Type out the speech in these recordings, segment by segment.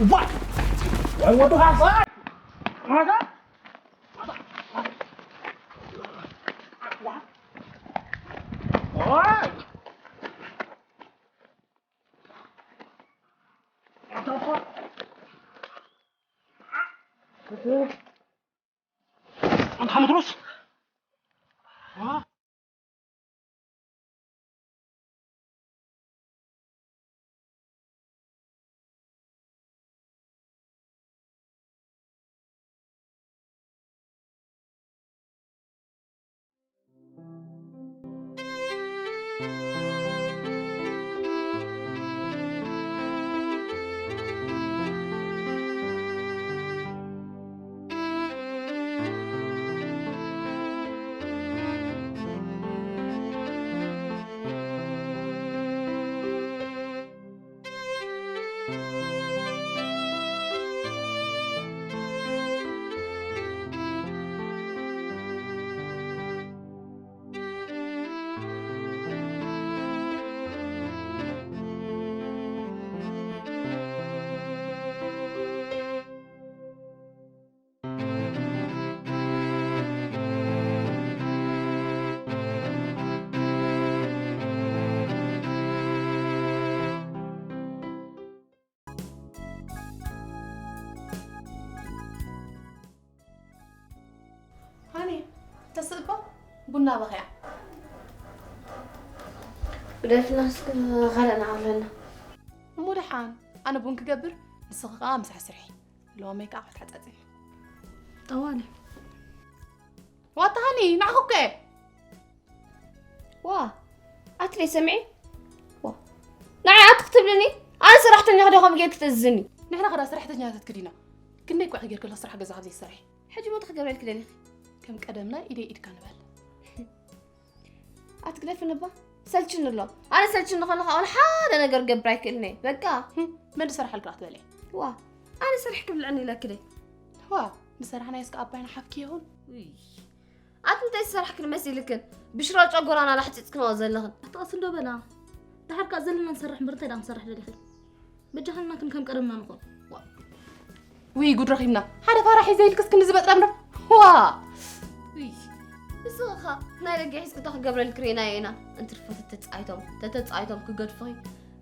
What? What the fuck? ሃኒ፣ ተስእባ ቡና በኸያ። ደፍና እስከ ካልእ ንዓብለና። እሞ ደሓን፣ ኣነ ቡን ክገብር፣ ንስኺ ከኣ ምሳሕ ስርሒ። ሎሚ ከኣ ክትሓጻጺፊ። ጠዋሊ። ዋታ ሃኒ፣ ንዓኹ እኮ እየ። ዋ፣ ኣትለይ ሰምዒ። ዋ። ንዓይ ኣቲ ክትብልኒ? ኣነ ሰራሕተኛኺ ዶ ከምኡ ጌርኪ ትእዝዝኒ? ንሕና ኸዳ ሰራሕተኛታትኪ ዲና? ክንደይ እኳ ኢኺ ጌርኪ ኣለኺ ስራሕ ገዛ ካብ ዘይትሰርሒ? ሕጂ ሞ እንታይ ክገብረልኪ ደሊኺ? ከም ቀደምና ኢደይ ኢድካ ንበል። ኣትግደፍኒ እባ። ሰልችኒ ኣሎ። ኣነ ሰልችኒ ከለኻ ዋላ ሓደ ነገር ክገብር ኣይክእልን እየ። በቃ። ህም፣ መን ዝሰርሓልኪ ደኣ ክትበልዒ? ዋ፣ ኣነ ሰሪሐ ክብልዕኒ ኢለኪ ደይ? ዋ፣ ንሰራሕናዮስ ከኣ ኣባይና ሓፍኪ ይኹን። ውይ። ኣቲ እንታይ ዝሰራሕክን መሲልክን? ብሽሮ ጨጎራና ላሕጺጽክንኦ ዘለኽን። ኣቲ ቀስ እንዶ በላ። ደሓር ከኣ ዘለና ንሰርሕ እምበር እንታይ ደኣ ክንሰርሕ ደሊኺ? በጃኽን ናክን ከም ቀደምና ንኹን። ዋ። ውይ ጉድ ረኺብና። ሓደ ፋራ ሒዘ ኢልክስ ክንዲ ዝበጥረምረም። ዋ። ውይ። ንስኺ ኸ ናይ ደገ ሒዝኪ እንታይ ክገብረልኪ ርኢናዮ ኢና? እንትርፎ ተተጻይቶም፣ ተተጻይቶም ክገድፉኺ።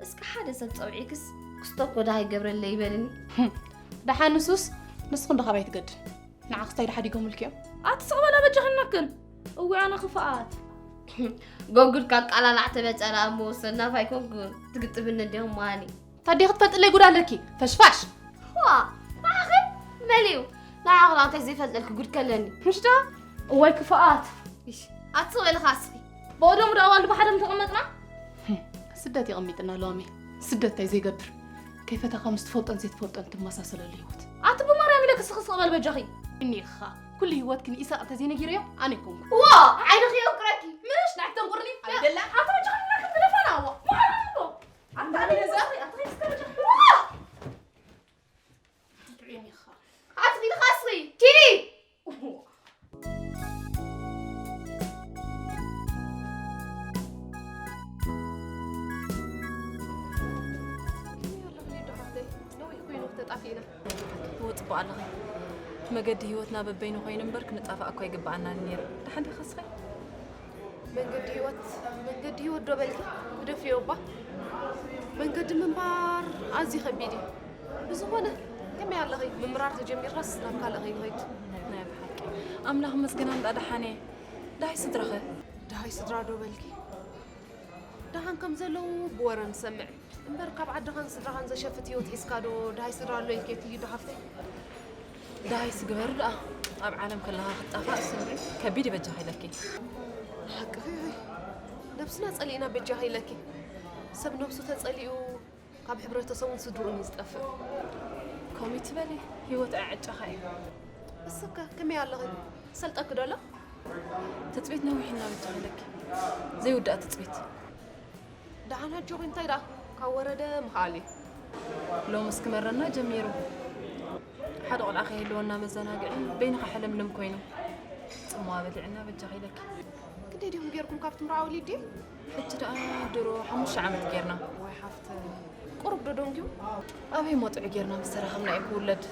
እስኪ ሓደ ሰብ ጸውዒክስ ክስቶ እኮ ደሃይ ገብረለይ ይበልኒ። ህም። ደሓን ንሱስ ንስኺ እንዶ ካባይ ትገድን? ንዓኽስ እንታይ ደሓዲጎምልኪ እዮም? ኣቲ ስቕ በላ በጃኽን ናክን። እወ ኣነ ክፍኣት። ጎጉድካ ኣቃላላዕ ተበጨራ እሞ ሰናፍ ኣይኮንኩን። ትግጥምኒ እንዲኹም ማኒ። ታዲያ ክትፈልጥለይ ጉድ ኣለኪ፣ ፈሽፋሽ። ዋ፣ ንዓኺ መሊኡ። ንዓኺ ደኣ እንታይ ዘይፈልጠልኪ ጉድ ከለኒ። ምሽ ደኣ? እዋይ ክፍኣት። እሽ፣ ኣቲ ስቕ በሊ ኻስኺ። ብቐደሙ ደኣ ዋልዲ ብሓደ ምተቐመጥና? ህም፣ ስደት የቐሚጥና ሎሚ። ስደት እንታይ ዘይገብር? ከይፈተኻ ምስ ትፈልጦን ዘይትፈልጦን ትመሳሰለሉ ህይወት። ኣቲ ብማርያም ኢለኪ ስኺ ስቕ በሊ በጃኺ። እኒኻ፣ ኩሉ ህይወትኪ ንኢሳቕ እንተዘይነጊረዮ፣ ኣነ ኣይኮንኩ። ዋ፣ ዓይንኺ የውቅረኪ። ምሽ፣ ንዓይ ተንቁርኒ። ኣይደላ። ኣቲ በጃኺ ናክን ትደፋና፣ ዋ። ማራ እኮ። ኣታ ኣነ ዘኽሪ፣ ኣቲ ኺስከ በጃኺ። ዋ! ጥዑም ኢኻ። ኣስሪ ኢልካ ኣስሪ። ኪዲ! ነዊሕ ኮይኑ ተጣፊእና። እወ፣ ጽቡቕ ኣለኺ። መገዲ ህይወትና በበይኑ ኮይኑ እምበር፣ ክንጣፋእ እኮ ኣይግብኣናን ነይሩ። ደሓን ዲኺ እስኺ? መንገዲ ህይወት፣ መንገዲ ህይወት ዶ በልኪ? ግደፍዮ እባ። መንገዲ ምንባር ኣዝዩ ከቢድ እዩ። ብዝኾነ፣ ከመይ ኣለኺ? ምምራር ተጀሚርካስ ናብ ካልእ ከይንኸይድ። ናይ ብሓቂ። ኣምላኽ ይመስገን ኣምጣ ደሓን እየ። ደሃይ ስድራኸ? ደሃይ ስድራ ዶ በልኪ? ደሃን ከም ዘለዉ ብወረ ንሰምዕ። እምበር ካብ ዓድኻን ስድራኻን ዘሸፍት ህይወት ሒዝካ ዶ ደሃይ ስድራ ኣሎ ኢልኪ ትብሊ ዶ ሓፍተይ? ደሃይ ስግበር ደኣ፣ ኣብ ዓለም ከለኻ ክትጣፋእ እሱ ከቢድ እዩ በጃኺ ኢለኪ። ሓቅኺ ኢኺ። ነብስና ጸሊእና በጃኺ ኢለኪ። ሰብ ነብሱ ተጸሊኡ ካብ ሕብረተሰቡን ስድርኡን እዩ ዝጠፍእ። ከምኡ ትበሊ፣ ህይወት ኣዕጫኻ እዩ። እስከ ከመይ ኣለኺ? ሰልጠኪ ዶ ኣሎ? ትጽቢት ነዊሕ ኢና በጃኺ ኢለኪ። ዘይውዳእ ትጽቢት። ደሓን ኣጆኺ እንታይ ደኣ ካብ ወረደ ምኽኣል እዩ። ሎምስ ክመረና ጀሚሩ። ሓደ ቆልዓ ከይህልወና መዘናግዒ በይንኻ ሕልምልም ኮይኑ። ጽምዋ በሊዕና በጃኺ ኢለኪ። ክንደይ ዲኹም ጌርኩም ካብቲ ምርዓ ወሊድ ድዩ? ሕጂ ደኣ ድሮ ሓሙሽተ ዓመት ጌርና። ዋይ ሓፍተይ። ቁሩብ ዶ ደንጉዩ? ኣበይ ሞጥዑ ጌርና ምስ ተራኸብና እዩ ክውለድ።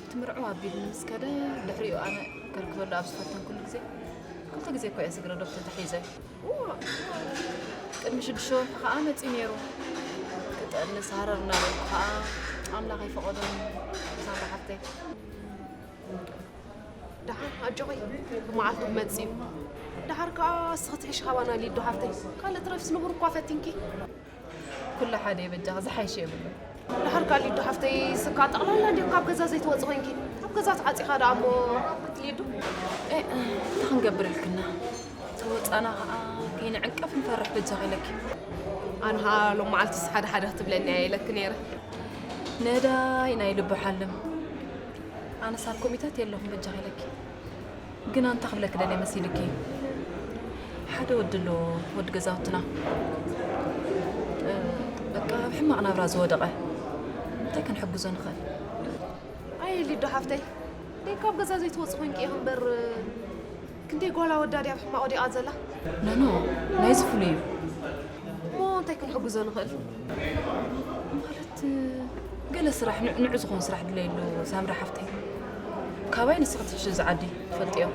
እቲ ምርዑው ኣቢሉ ምስ ከደ፣ ድሕሪኡ ኣነ ከርክበሉ ኣብ ዝፈተንኩሉ ግዜ፣ ክልተ ግዜ እኮ እየ ስግረ ዶብ ተታሒዘ። እዋ፣ ቅድሚ ሽዱሽተ ወርሒ ከኣ መጺኡ ነይሩ። ክጠንስ ሃረር እናበልኩ ከኣ፣ ኣምላኽ ኣይፈቐዶን ሳምራ ሓፍተይ። ደሓን ኣጆኺ፣ ብመዓልቱ ክመጽእ እዩ። ደሓር ከኣ እስኺ ትሕሺ ካባና ሊዱ ሓፍተይ። ካልእ ትረፍስ ንቡር እኳ ፈቲንኪ። ኩሉ ሓደ እዩ በጃኻ፣ ዝሓይሽ የብሉን። ደሓር ከኣ ሊዱ ሓፍተይ፣ ስካ ጠቕላላ እንዲዮም ካብ ገዛ ዘይትወጺ ኮይንኪ። ኣብ ገዛ ተዓጺኻ ደኣ እሞ ሊዱ። ኤ፣ እንታይ ክንገብር ኢልክና? ተወጻና ኸኣ ከይንዕንቀፍ ንፈርሕ በጃኺ ኢለኪ። ኣነ ኸኣ ሎም መዓልትስ ሓደ ሓደ ክትብለኒ እያ ኢለኪ ነይረ። ነዳይ ናይ ልቡ ሓልም። ኣነስ ኣብ ኮሚታት የለኹን በጃኺ ኢለኪ። ግን ኣንታ ክብለኪ ደልየ መሲልኪ። ሓደ ወዲ ኣሎ፣ ወዲ ገዛውትና። እ፣ በቃ ኣብ ሕማቕ ናብራ ዝወደቐ። እንታይ ክንሕግዞ ንኽእል? ኣይ ሊዱ ሓፍተይ፣ ደይ ካብ ገዛ ዘይትወጽእ ኮይንኪ ኢኺ እምበር፣ ክንደይ ጓል ኣወዳት እያ ኣብ ሕማቕ ወዲቓ ዘላ። ኖኖ፣ ናይዚ ፍሉይ እዩ። እሞ እንታይ ክንሕግዞ ንኽእል? ማለት፣ ገለ ስራሕ፣ ንዕ-፣ ንዑ ዝኾን ስራሕ ድለየሉ ሳምሪ ሓፍተይ። ካባይ ንስኺ ትሕሺ እዚ ዓዲ ትፈልጥዮ።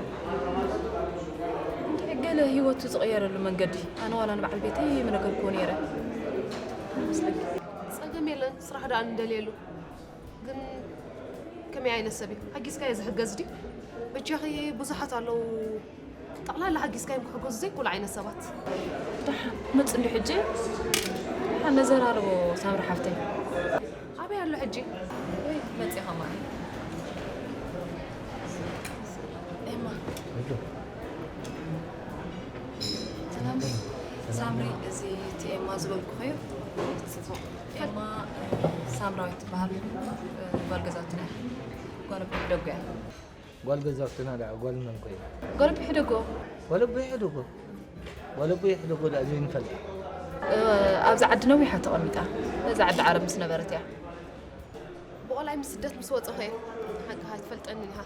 እንታይ ገለ ህይወቱ ዝቐየረሉ መንገዲ፣ ኣነ ዋላ ንበዓል ቤተይ ምነገርክዎ ነይረ። ይመስለኒ። ጸገም የለን፣ ስራሕ ደኣ ንደልየሉ። ግን ከመይ ዓይነት ሰብ እዩ? ሓጊዝካዮ ዝሕገዝ ድዩ? በጃኺ ብዙሓት ኣለዉ። ጠቕላላ ሓጊዝካዮም ክሕገዙ ዘይክእሉ ዓይነት ሰባት። ደሓን መጽ እንዲ ሕጂ። ደሓን ነዘራርቦ ሳምሪ ሓፍተይ። ኣበይ ኣሎ ሕጂ? ወይ መጽ ከማን። ኤማ። ሰላም። ሳምሪ፣ እዚ እቲ ኤማ ዝበልኩኺ እዩ። ኤማ፣ እ፣ ሳምራዊት ትበሃል፣ እ፣ ጓል ገዛውትና እያ። ጓል ኣቦይ ሕደጎ እያ። ጓል ገዛውትና ደኣ ጓል መን ኮይና? ጓል ኣቦይ ሕደጎ። ጓል ኣቦይ ሕደጎ? ጓል ኣቦይ ሕደጎ ደኣ ዘይንፈልጣ? እ፣ ኣብዚ ዓዲ ነዊሓ ተቐሚጣ። ነዛ ዓዲ ዓረብ ምስ ነበረት እያ። ብቆላይ ምስ ስደት ምስ ወጸኹ እየ። ሓቅኻ ኣይትፈልጠንን ኢኻ።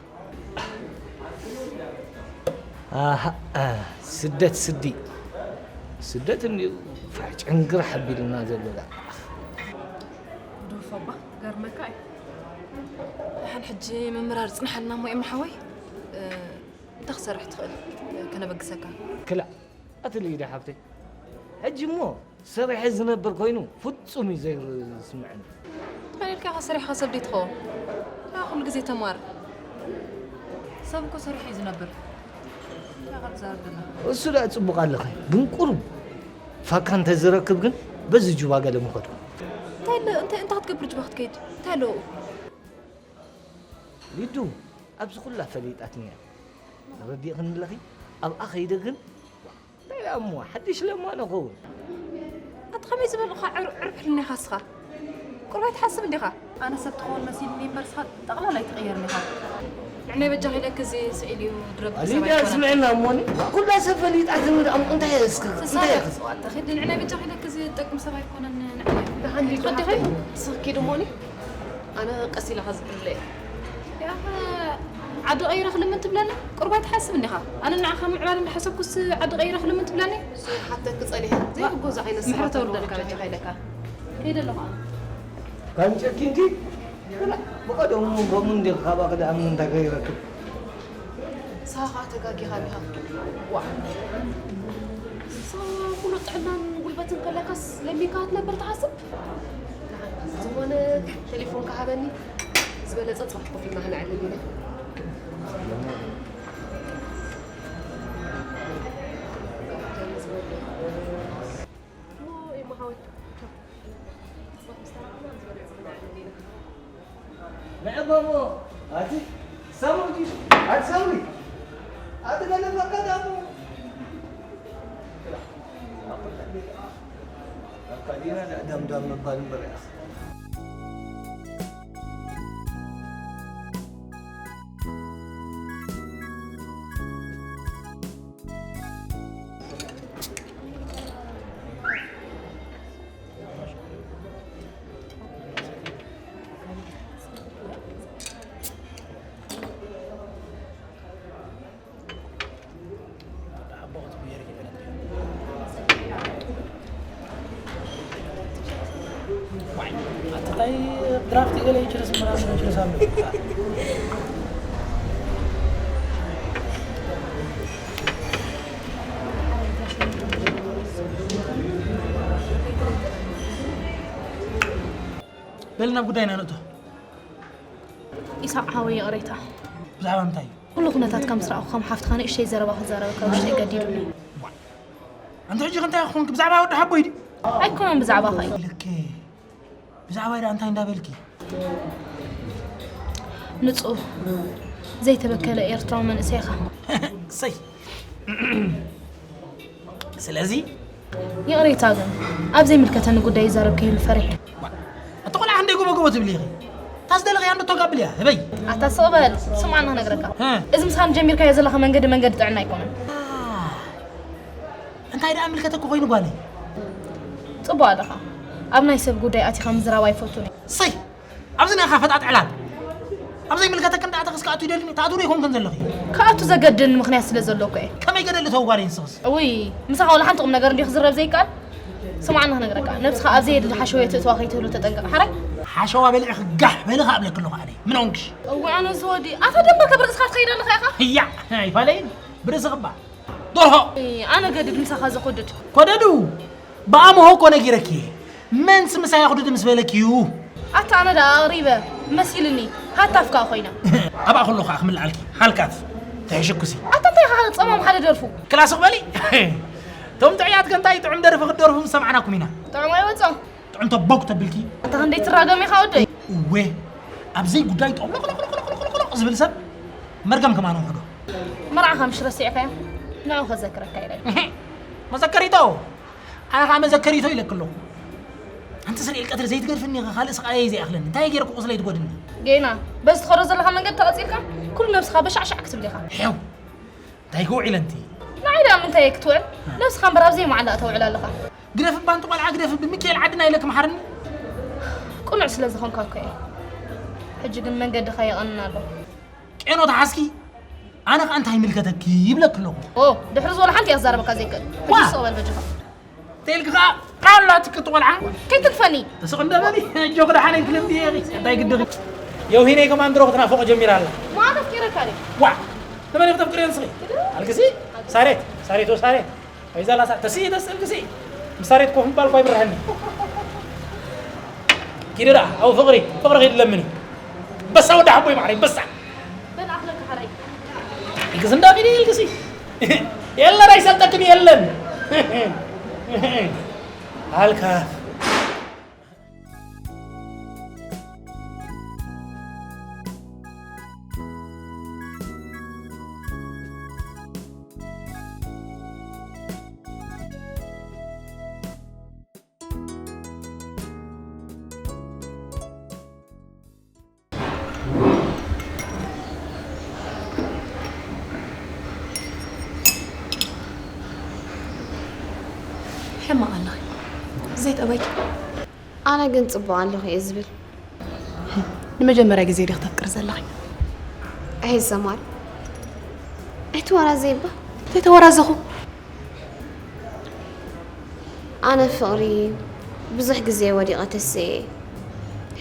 ኣሃ፣ ኣ፣ ስደት ስዲ። ስደት እንድዩ ፋሕ ጨንግር ሓቢሉና ዘሎ ደኣ። ዶፍ ኣባ፣ ገርመካ እዩ። ደሓን ሕጂ ምምራር ጽንሓልና እሞ ኤማ ሓወይ፣ እ፣ እንታይ ክሰርሕ ትኽእል ከነበግሰካ? ክላእ፣ ኣቲ ሊዳ ሓፍተይ፣ ሕጂ እሞ ሰሪሐ ዝነብር ኮይኑ ፍጹም እዩ ዘይስምዐኒ። እንታይ ኢልካ ኢኻ ሰሪሕካ ሰብ ዘይትኸውን? ንዓ ኩሉ ግዜ ተማር። ሰብ እኮ ሰሪሑ እዩ ዝነብር። እንታይ ኢኻ ትዛረብ ዘለኻ? እሱ ደኣ ጽቡቕ ኣለኸ፣ ግን ቁሩብ ፋካ እንተዝረክብ ግን በዚ ጁባ ገለ ምኸድኩ። እንታይ ኣለ? እንታይ፣ እንታይ ክትገብር ጁባ ክትከይድ? እንታይ ኣለዎ? ሊዱ፣ ኣብዚ ኩላ ፈሊጣትኒ እያ። ረዲእኽኒ ኣለኺ? ኣብኣ ከይደ ግን፣ እንታይ ደኣ እሞ፣ ሓድሽ ለማኖ ኸውን። ኣቲ ከመይ ዝበልኻ ዕር-፣ ዕርብ ሕልና ኢኻ እስኻ? ቁሩብ ኣይትሓስብ እንዲኻ? ኣነ ሰብ ትኸውን መሲልኒ እምበር፣ እስኻ ጠቕላላ ኣይትቕየርን ኢኻ። ንዕናይ በጃ ኺለክ እዚ ስዒል እዩ፣ ድረብ ሰብ ሊዳ፣ ኣይኮነን። ስምዕና እሞኒ፣ ኩላ ሰብ ፈሊጣትኒ ደኣ እሞ፣ እንታይ እየ እስኪ፣ እንታይ እየ ተሳረፍ፣ እስኪ? ዋታ ኺድ፣ ንዕናይ በጃ ኺለክ እዚ ጠቅም ሰብ ኣይኮነን፣ ንዕናይ። ደሓን ሊዱ፣ ትኸዲ? ሓፍተይ፣ ስኺ ኪድ እሞኒ። ኣነ ቀስ ኢለ ከዝሕለ እየ። ያኸ ዓዲ ቀይረ ክልምን ትብለኒ? ቁሩብ ኣይትሓስብ እንዲኻ? ኣነ ንዓኻ ምዕባል እንዳሓሰብኩስ ዓዲ ቀይረ ክልምን ትብለኒ? ሓተክ ጸኒሐ ዘይሕጎዝ ዓይነት ምሕረት ስራሕ ተወርደልካ ተረኽበ። በጃኻ ኢለካ። ከይደ ኣለኹ ኣነ። ካንጨኪ እንጂ ብቐደሙ ከምኡ እንዲ ካባኺ ደኣ ምን እንታይ ከይረክብ? ንስኻ ኸኣ ተጋጊኻ እንዲኻ። ዋእ። ንስኻ ሙሉእ ጥዕናን ጉልበትን ከለካስ ለሚንካ ክትነብር ትሓስብ? ዝኾነ ቴሌፎንካ ሃበኒ፣ ዝበለጸ ጽባሕ ኮፍ ኢልና ክነዕልል ኢና። እሞ ኤማ ሓወይ፣ ጽባሕ ምስ ተራኸብና ዝበለጸ ክነዕልል ኢና። ንዕበቦ፣ ኣቲ ሳሙዲ፣ ኣቲ ሳሙዲ፣ ኣቲ ገለ ፈቀደ ኣቦ። ኣካዲና ደኣ ዳምዳም ምባል እምበር እያ። እንታይ ድራፍት ገለ ይችልስ ምናምን ይችልስ ኣሎ። በል ናብ ጉዳይና ንእቶ። ኢሳቕ ሓወይ፣ ይቕሬታ። ብዛዕባ ምንታይ እዩ? ኩሉ ኩነታትካ ምስ ረኣኹ፣ ከም ሓፍትኻ ንእሽተይ ዘረባ ክዛረበካ ውሽጠይ ገዲዱኒ። ዋ፣ ኣንተ ሕጂ ከ እንታይ ኮንክ? ብዛዕባ ወዲ ሓቦይ ድዩ? ኣይኮነን፣ ብዛዕባኻ እዩ። ልክ ብዛዕባይ ደኣ እንታይ እንዳበልኪ? ንጹህ ዘይተበከለ ኤርትራዊ መንእሰይ ኢኻ። እሰይ። ስለዚ ይቕሬታ ግን፣ ኣብ ዘይምልከተኒ ጉዳይ ይዛረብ ከይህሉ ፈሪሐ። ዋ፣ ኣቲ ቆልዓ ክንደይ ጎቦ ጎቦ ትብሊ ኢኺ? እታ ዝደለኽያ እንዶ ተጋብልያ፣ ህበይ። ኣታ ስቕ በል፣ ስምዓና ክነግረካ። እ። እዚ ምሳኻ ጀሚርካዮ ዘለኻ መንገዲ፣ መንገዲ ጥዕና ኣይኮነን። ኣ፣ እንታይ ደኣ ምልከተኪ ኮይኑ ጓለይ? ጽቡቕ ኣለኻ። ኣብ ናይ ሰብ ጉዳይ ኣቲኻ ምዝራብ ኣይፈቱን እየ። እሰይ! ኣብዚ ናይ ኢኻ ፈጣጥ ዕላል። ኣብ ዘይምልከተኪ እንዳኣተኽስ ክኣቱ ይደልኒ፣ ተኣትውዶ ኣይኮንክን ዘለኺ? ክኣቱ ዘገድደኒ ምኽንያት ስለ ዘሎ እኮ እየ። ከመይ ገደሊ ተው ጓለይ ንስኽስ? እውይ፣ ምሳኻ ወላ ሓንቲ ቁም ነገር እንድዩ ክዝረብ ዘይከኣል? ስምዓና ክነግረካ፣ ነብስኻ ኣብ ዘየድሊ ሓሸወየ ትእትዋ ከይትህሉ ተጠንቀቕ፣ ሓራይ? ሓሸዋ በሊዕኺ ጋሕ በሊ ከኣ እብለኪ ኣለኹ ኣነ። ምን ሆንክሽ? እውይ፣ ኣነ እዚ ወዲ፣ ኣታ ደንበ ከብርእስኻ ትኸይድ ኣለኻ ኢኻ? ህያ፣ ኣይፋለይን፣ ብርእስኺ እባ። ደርሆ! እይ፣ ኣነ ገድድ ምሳኻ ዘኾድድ። ኮደዱ! ብኣምሆ እኮ ነጊረኪ። መንስ ምሳይ ኣኹድድ ምስ በለኪ እዩ። ኣታ ኣነ ደኣ ኣቕሪበ መሲልኒ። ሃታፍ ከኣ ኮይና። ኣብኣ ከሎ ከኣ ክምልኣልኪ። ሃልካፍ። ተሕሽኩሲ። ኣታ እንታይ ኢኻ ጸማም ሓደ ደርፉ? ክላስኽ በሊ። እቶም ጥዑያት ከ እንታይ ጥዑም ደርፊ ክትደርፉ ምስ ሰማዕናኩም ኢና። ጥዑም ኣይወጾ። ጥዕምቶ ቦግ ተብልኪ። ኣታ ክንደይ ትራገም ኢኻ ወደይ? እወ፣ ኣብ ዘይጉዳይ ጦብሎቕሎቕሎቕሎቕ ዝብል ሰብ መርገም ከማን ውሕዶ። መርዓኻ ምሽ ረሲዕካዮ? ንዑ ከዘክረካ ኢለ። መዘከሪቶ? ኣነ ኸዓ መዘከሪቶ ኢለኪ ኣለኹ። ኣንቲ ስርኤል ቀትሪ ዘይትገድፍኒ ኢኻ፣ ካልእ ስቓየይ ዘይኣኽለኒ። እንታይ ገይረኩ ቁስለይ ትጎድኒ? ጌና፣ በዚ ትኸዶ ዘለኻ መንገዲ ተቐጺልካ፣ ኩሉ ነብስኻ በሻዕሻዕ ክትብል ኢኻ። ሕያው፣ እንታይ ክውዒለ ኣንቲ? ንዓይ ደኣ ምንታይ እየ ክትውዕል? ነብስኻ እምበር ኣብ ዘይመዓላኣ ተውዕል ኣለኻ። ግደፍ እባ ኣንቲ ቆልዓ ግደፍ፣ ብሚካኤል ዓድና ኢለኪ መሓርኒ። ቅኑዕ ስለ ዝኾንካ እኮ እየ። ሕጂ ግን መንገድኻ የቐንና ኣሎ። ቄኖ ተሓዝኪ? ኣነ ኸኣ እንታይ ይምልከተኪ ይብለኪ ኣለኹ። ኦ፣ ድሕሪ ዝበሎ ሓንቲ እያ ክዛረበካ ዘይክእል። ሕጂ ዋ! ስቕ በል በጃኻ። ተይልኪ ኸኣ ቃላትኪ ትቆልዓ። ከይትግፈኒ። ስቕ እንደ በሊ፣ ኣጆኺ ደሓን ኣይትለምድዮ ኢኺ። እንታይ ግድኺ? የውሂነይ ከማን ድሮ ክትናፍቖ ጀሚራ ኣላ። ማዕት ኣፍቂረካ ድየ? ዋዕ! ንመን ኢኺ ተፍቅርዮ ንስኺ? ኣልግሲ? ሳሬት፣ ሳሬት፣ ወ ሳሬት። ወይ ዛላ ሳ-፣ ተስኢ፣ ተስኢ፣ ኣልግሲ። ምስ ሳሬት ኮፍ ምባል እኮ ኣይብርሃኒ። ኪዲ ደኣ፣ ኣብኡ ፍቕሪ፣ ፍቕሪ ከይትለምኒ። በሳ ወዲ ሓቦይ ማዕረይ፣ በሳ። በል ኣኽለካ ሓራይ። ኢልክስ እንዳ ቢኒ ኢልክሲ። የለን፣ ኣይሰልጠክን የለን። ኣልካ። ሕማቕ ኣለኺ። ዘይጠበይኪ። ኣነ ግን ጽቡቕ ኣለኹ እየ ዝብል። ንመጀመርያ ግዜ ዲኺ ተፍቅሪ ዘለኺ? ኣይ ሰማር። ኣይትወራዘይ እባ። ዘይተወራዘኹ። ኣነ ፍቕሪ ብዙሕ ግዜ ወዲቐ ተስኤ።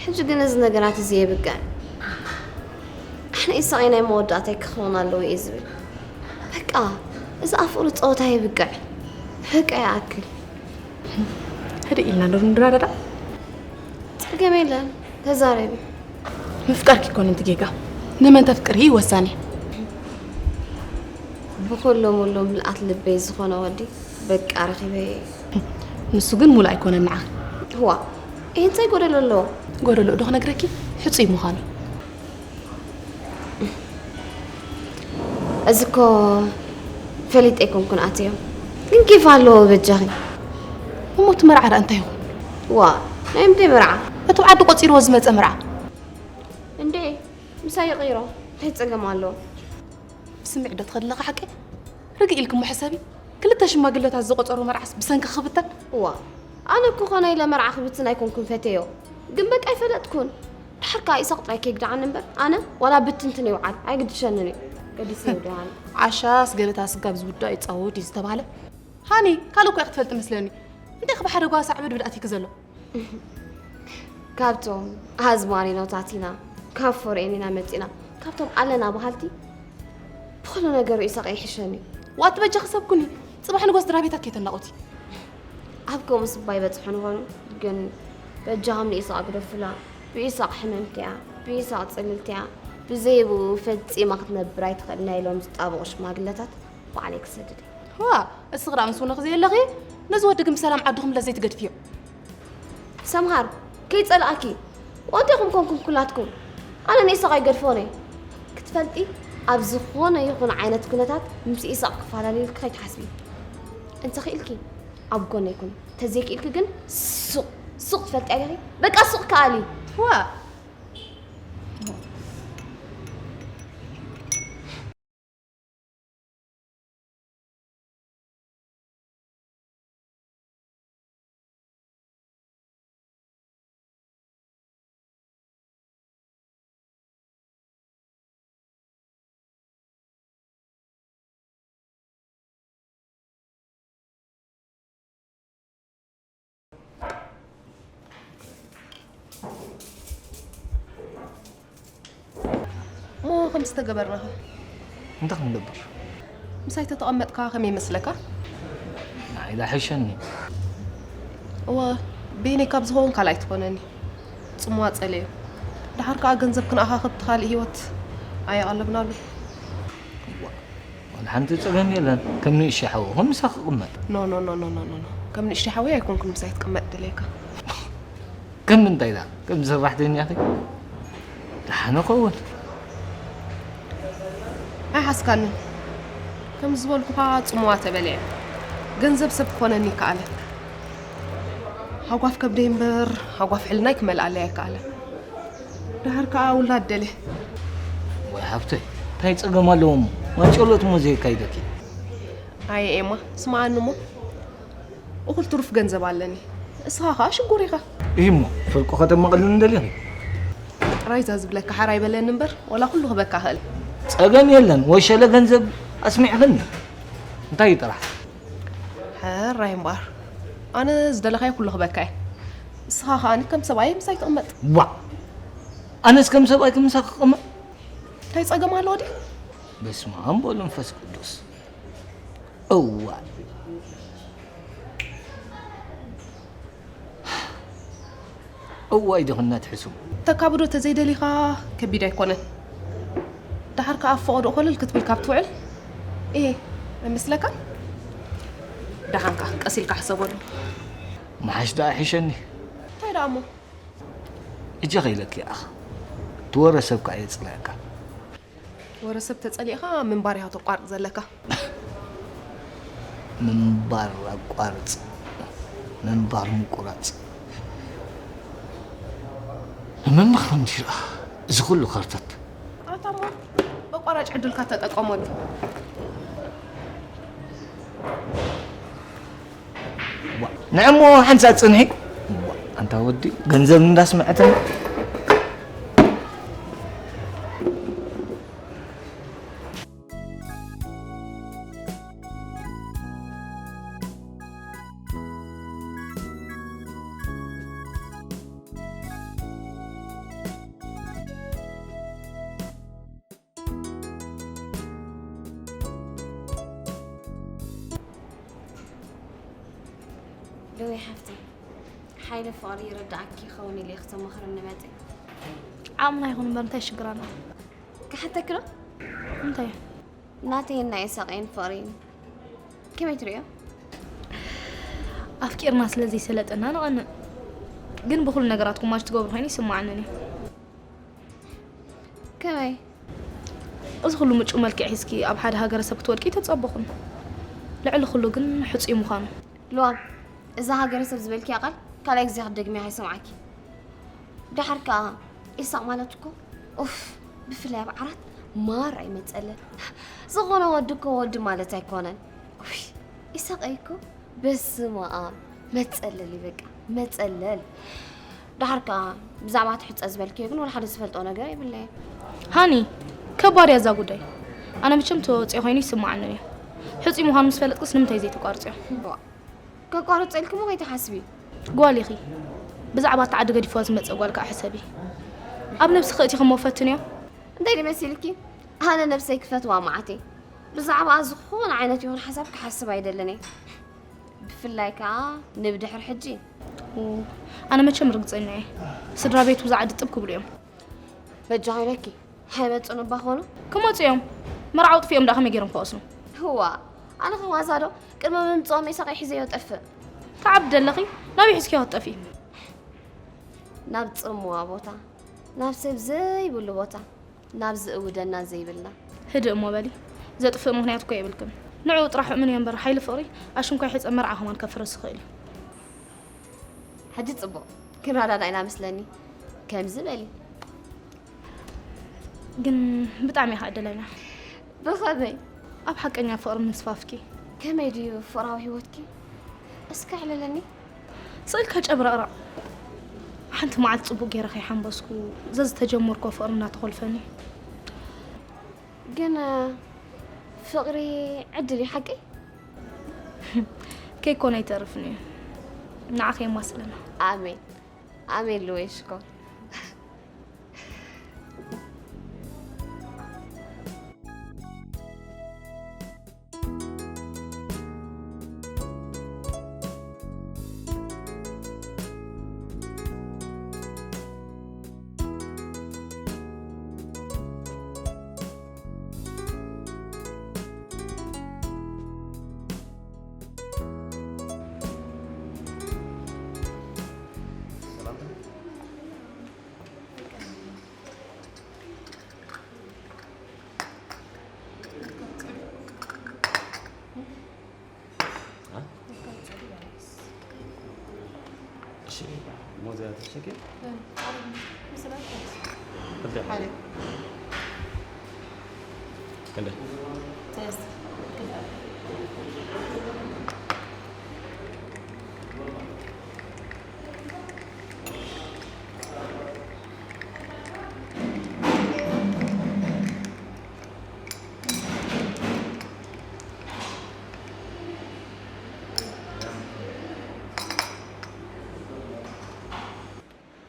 ሕጂ ግን እዚ ነገራት እዚ የብቅዕ። ኣነ ኢሳቕ ናይ መወዳእታይ ክኸውን ኣለዎ እየ ዝብል። በቃ፣ እዚ ኣብ ፍቕሪ ጸወታ የብቅዕ። በቃ ይኣክል። ህድእ ኢልና ዶ ንረዳዳእ? ጸገም የለን፣ ተዛረቢ። ምፍቃርኪ ኣይኮነን እቲ ጌጋ፣ ንመን ተፍቅሪ እዩ ወሳኒ። ብኹሎም ሙሉእ ምልኣት ልበይ ዝኾነ ወዲ በቃ ረኺበዮ እየ። ንሱ ግን ሙሉእ ኣይኮነን ንዓኺ። እዋ፣ ይሄ እንታይ ጎደሎ ኣለዎ? ጎደሎ ዶ ክነግረኪ? ሕጹይ ምዃኑ። እዚ እኮ ፈሊጠ ኣይኮንኩን ኣትዮ፣ ግን ኬፍ ኣለዎ በጃኺ። እሞ እቲ መርዓ ደኣ እንታይ ይኹን? ዋ፣ ናይ ምንታይ መርዓ? እቲ ኣብ ዓዲ ቆጺርዎ ዝመጸ መርዓ። እንዴ፣ ምሳይ ይቕይሮ፣ እንታይ ጸገም ኣለዎ? ብስምዒት ዶ ትኸዲ ኣለኻ ሓቀይ? ርግእ ኢልኪ እሞ ሕሰቢ። ክልተ ሽማግለታት ዝቖጸሮ መርዓስ ብሰንኪ ክብተን? እዋ፣ ኣነ እኮ ኾነ ኢለ መርዓ ክብትን ኣይኮንኩን ፈትየዮ። ግን በቃ ኣይፈለጥኩን። ድሓር ከኣ ኢሳቕ ጥራይ ከይግድዓኒ እምበር፣ ኣነ ዋላ ብትንትን ይውዓል፣ ኣይግድሸንን እዩ። ገዲሰ ይውድዋኒ። ዓሻስ ገበታ ስጋ ብዝውዳእ ይጻወት እዩ ዝተባህለ። ሃኒ፣ ካልእ እኮ ኢኺ ትፈልጢ መስለኒ። እንታይ ከ ብሓደ ጓሳ ዕብድብድ ኣትዩኪ ዘሎ? ካብቶም ኣዝማሪኖታት ኢና፣ ካብ ፎሬን ኢና መጺና፣ ካብቶም ኣለና በሃልቲ ብኹሉ ነገሩ ኢሳቕ ይሕሸኒ። ዋት በጃኺ ሰብ ኩኒ፣ ጽባሕ ንጎስ ድራቤታት ከይተናቑቲ። ኣብ ከምኡ ስባ ይበጽሑ ንኾኑ፣ ግን በጃኹም ንኢሳቕ ግደፉላ። ብኢሳቕ ሕምምቲ እያ፣ ብኢሳቕ ጽልልቲ እያ። ብዘይ ብኡ ፈጺማ ክትነብር ኣይትኽእል ናይ ሎም ዝጣበቑ ሽማግለታት ባዕለይ ክሰድድ እየ። ዋ፣ እስኺ ደኣ ምስ ውነኺ ዘየለኺ፣ ነዚ ወዲ ግን ብሰላም ዓድኹም ለዘይትገድፍዮ። ሰምሃር፣ ከይጸላኣኪ፣ ወደኹም ኮንኩም ኩላትኩም፣ ኣነ ንኢሳቕ ኣይገድፎን እየ። ክትፈልጢ፣ ኣብ ዝኾነ ይኹን ዓይነት ኩነታት ምስ ኢሳቕ ክፈላለየልኪ ከይትሓስቢ። እንተኽኢልኪ፣ ኣብ ጎነይ ኩኒ። ተዘይክኢልኪ ግን ሱቕ፣ ሱቕ ትፈልጢ ኣለኺ። በቃ ሱቕ ከኣሊ። ዋ! እሞ ከምዚ ተገበርናኸ? እንታይ ክንገብር? ምሳይ ተተቐመጥካ ከመይ ይመስለካ? ንዓይ ዳሕሸኒ። እወ፣ በይነይ ካብ ዝኸውን ካልኣይ ትኾነኒ። ጽምዋ ጸለዮ። ደሓር ከኣ ገንዘብ ክንኣኻኽብ እቲ ካልእ ህይወት ኣየቐለብናሉ። ዋላ ሓንቲ ጸገም የለን። ከም ንእሽቶ ሓወኹም ምሳኺ ክቕመጥ። ኖ፣ ኖ፣ ኖ። ከም ንእሽቶ ሓወይ ኣይኮንኩን ምሳይ ትቅመጥ ደልየካ። ከም ምንታይ ደኣ? ከም ሰራሕተኛኺ? ደሓን እኸውን። ኣይሓስካንን። ከም ዝበልኩኻ ጽምዋ ተበሊዐ። ገንዘብ ሰብ ክኾነኒ ይከኣለ። ሃጓፍ ከብደይ እምበር፣ ሃጓፍ ሕልናይ ክመልኣለይ ኣይከኣለን። ደሓር ከኣ ውላድ ደልየ። ወይ ሓብተይ፣ እንታይ ጸገም ኣለዎ እሞ? ማጨሎት እሞ ዘየካይደኪ። ኣየ ኤማ፣ ስምዓኒ እሞ። እኹል ትሩፍ ገንዘብ ኣለኒ። እስኻ ኸኣ ሽጉር ኢኻ። እሂ እሞ፣ ፍርቁ ከተማቕልኒ ደሊኺ? ጥራይ እዛ ዝብለካ ሓራይ በለኒ እምበር፣ ወላ ኩሉ ክበካ እኽእል። ጸገም የለን፣ ወሸለ ገንዘብ ኣስሚዕኽኒ። እንታይ እዩ ጥራሕ? ሕራይ እምበኣር። ኣነ ዝደለኻዮ ኩሉ ክበካ እየ። እስኻ ኸኣኒ ከም ሰብኣይ ምሳይ ትቕመጥ። ዋእ! ኣነስ ከም ሰብኣይ ክምሳኺ ክቕመጥ? እንታይ ጸገም ኣለዎ ድዩ? በስመ ኣብ ወወልድ ወመንፈስ ቅዱስ። እዋይ። እዋይ ድኽነት ሕሱም። ተካብዶ ተዘይደሊኻ ከቢድ ኣይኮነን። ደሓር ከኣ ኣብ ፈቐዶ ኮለል ክትብል ካብ ትውዕል፣ እየ፣ ኣይመስለካን? ደሓንካ ቀስ ኢልካ ሕሰበሉ። ምሓሽ ደኣ ይሕሸኒ። እንታይ ደኣ እሞ? እጀ ኸኢለኪ ኣኽ። እቲ ወረ ሰብ ከኣ የጽልኣካ። ወረ ሰብ ተጸሊእኻ ምንባር ኢኻ ተቋርጽ ዘለካ። ምንባር ኣቋርጽ፣ ምንባር ምቁራጽ። ንምምኽር እንዲራ እዚ ኩሉ ከርተት። ኣታ እሞ በቋራጭ ዕድልካ ተጠቀመሉ። ዋ፣ ንዕሞ ሓንሳብ ጽንሒ። ዋ፣ ኣንታ ወዲ፣ ገንዘብ እንዳስመዐተን። ሎሚ ሓፍተይ፣ ሓይሊ ፍቕሪ ይርድኣኪ ይኸውን ኢለ ክተማኽረኒ መጺእ። ዓቕምና ይኹን እምበር እንታይ ሽግር ኣለዎ? ክሓተኪ ዶ? እንታይ? ናተይን ናይ ኢሳቕን ፍቕሪ ከመይ ትርእዮ? ኣፍቂርና ስለ ዘይሰለጠና ንቐንእ። ግን ብኹሉ ነገራትኩም ማች ትገብሩ ኮይኑ ይስምዓኒ እዩ። ከመይ? እዚ ኩሉ ምቹእ መልክዕ ሒዝኪ ኣብ ሓደ ሃገረሰብ ክትወድቂ ኣይተጸበኹን። ልዕሊ ኩሉ ግን ሕጹይ ምዃኑ። ልዋም፣ እዛ ሃገረሰብ ዝበልክያ ቃል ካልኣይ ግዜ ክትደግምያ ከይሰምዓኪ። ደሓር ከኣ ኢሳቕ ማለት እኮ፣ ኡፍ፣ ብፍላይ ኣብ ዓራት ማር ኣይመጸለን። ዝኾነ ወዲ እኮ ወዲ ማለት ኣይኮነን። ኡይ፣ ኢሳቐይ እኮ በስመ ኣብ፣ መጸለል እዩ በቃ፣ መጸለል። ደሓር ከኣ ብዛዕባ እቲ ሕጸ ዝበልክዮ ግን ወላ ሓደ ዝፈልጦ ነገር የብለይን። ሃኒ፣ ከባድ እያ እዛ ጉዳይ። ኣነ መቸም ተወጽኦ ኮይኑ ይስምዓኒ እዩ። ሕጹይ ምዃኑ ምስ ፈለጥክስ ንምንታይ ዘይተቋርጽዮ? ቧእ። ከቋርጾ ኢልኪ እሞ ከይትሓስቢ። ጓል ኢኺ። ብዛዕባ እታ ዓዲ ገዲፍዋ ዝመጸ ጓል ከኣ ሕሰቢ። ኣብ ነብስኺ እቲኺ እሞ ፈትንዮ። እንታይ ድዩ መሲልኪ? ኣነ ነብሰይ ክፈትዋ መዓት እየ። ብዛዕባኣ ዝኾነ ዓይነት ይኹን ሓሳብ ክሓስብ ኣይደልን እየ። ብፍላይ ከኣ ንብድሕር ሕጂ። ኡ፣ ኣነ መቸም ርግጸኛ እየ። ስድራ ቤቱ ብዛ ዓዲ ጥብ ክብሉ እዮም። በጃኺ ኢለኪ፣ ኣይመጹን እባ ኾኑ? ክመጹ እዮም። መርዓዊ ጥፊኦም ደኣ ከመይ ገይሮም ክወስኑ? ህዋ፣ ኣነ ኸ ዋዛ ዶ? ቅድሚ ምምጽኦም ኢሳቕ ሒዘዮ ጠፍእ። ትዓብዲ ኣለኺ? ናበይ ሒዝክዮ ክትጠፍኢ? ናብ ጽምዋ ቦታ፣ ናብ ሰብ ዘይብሉ ቦታ፣ ናብ ዝእውደና ዘይብልና። ህድእ እሞ በሊ። ዘጥፍእ ምኽንያት እኮ የብልክን። ንዕኡ ጥራሕ እምንዮ እምበር፣ ሓይሊ ፍቕሪ ኣሽንኳይ ሕጸ መርዓ ከማን ከፍርስ ይኽእል እዩ። ሕጂ ጽቡቕ፣ ክንረዳዳእ ኢና መስለኒ። ከምዚ በሊ። ግን ብጣዕሚ ኢኻ ዕድለኛ። ብኸመይ? ኣብ ሓቀኛ ፍቕሪ ምስፋፍኪ። ከመይ ድዩ ፍቕራዊ ህይወትኪ? እስከ ኣዕልለኒ። ስቕ ኢልካ ጨብረቕረቕ። ሓንቲ መዓልቲ ጽቡቕ ገይረ ከይሓንበስኩ፣ ዘዝተጀመርኮ ፍቕሪ እናተኾልፈኒ። ግን፣ ፍቕሪ ዕድል እዩ ሓቂ? ከይኮነ ኣይተርፍን እዩ። ንዓኺ የማስለና። ኣሜን። ኣሜን ልወይ ሽኮር። እሺ፣ ሞዛ ተሸኪ። ክንደይ?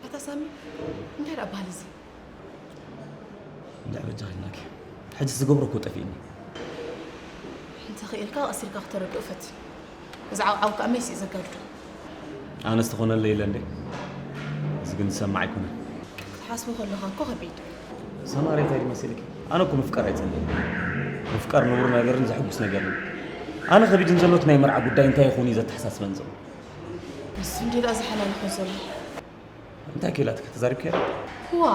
ኣታ ሳሚ፣ እንታይ ደኣ ባህሊ እዚ? እንድዒ በጃኺ ኢልናኪ። ሕጂ ዝገብሮ እኮ ጠፊእኒ። እንተ ኽኢልካ ቀሲልካ ክተረድኦ ፈትን። እዚ ዓውዓው ከኣ መይሲ እዩ ዘጋድዶ። ኣነስ ትኾነለይ ኢለ እንዴ? እዚ ግን ዝሰማዕ ኣይኮነን። ክትሓስቦ ከለኻ እኮ ከቢድ። ሰማር እንታይ ድመሲልኪ? ኣነ እኮ ምፍቃር ኣይጸልእን። ምፍቃር ንቡር ነገርን ዘሐጉስ ነገርን እዩ። ኣነ ከቢድን ዘሎ እቲ ናይ መርዓ ጉዳይ እንታይ ይኾን እዩ ዘተሓሳስበን ዘሎ። ንሱ እንዴ ደኣ ዝሓላልኾ ዘሎ? እንታይ ክኢላትኪ? ተዛሪብክያ ዶ? እዋ፣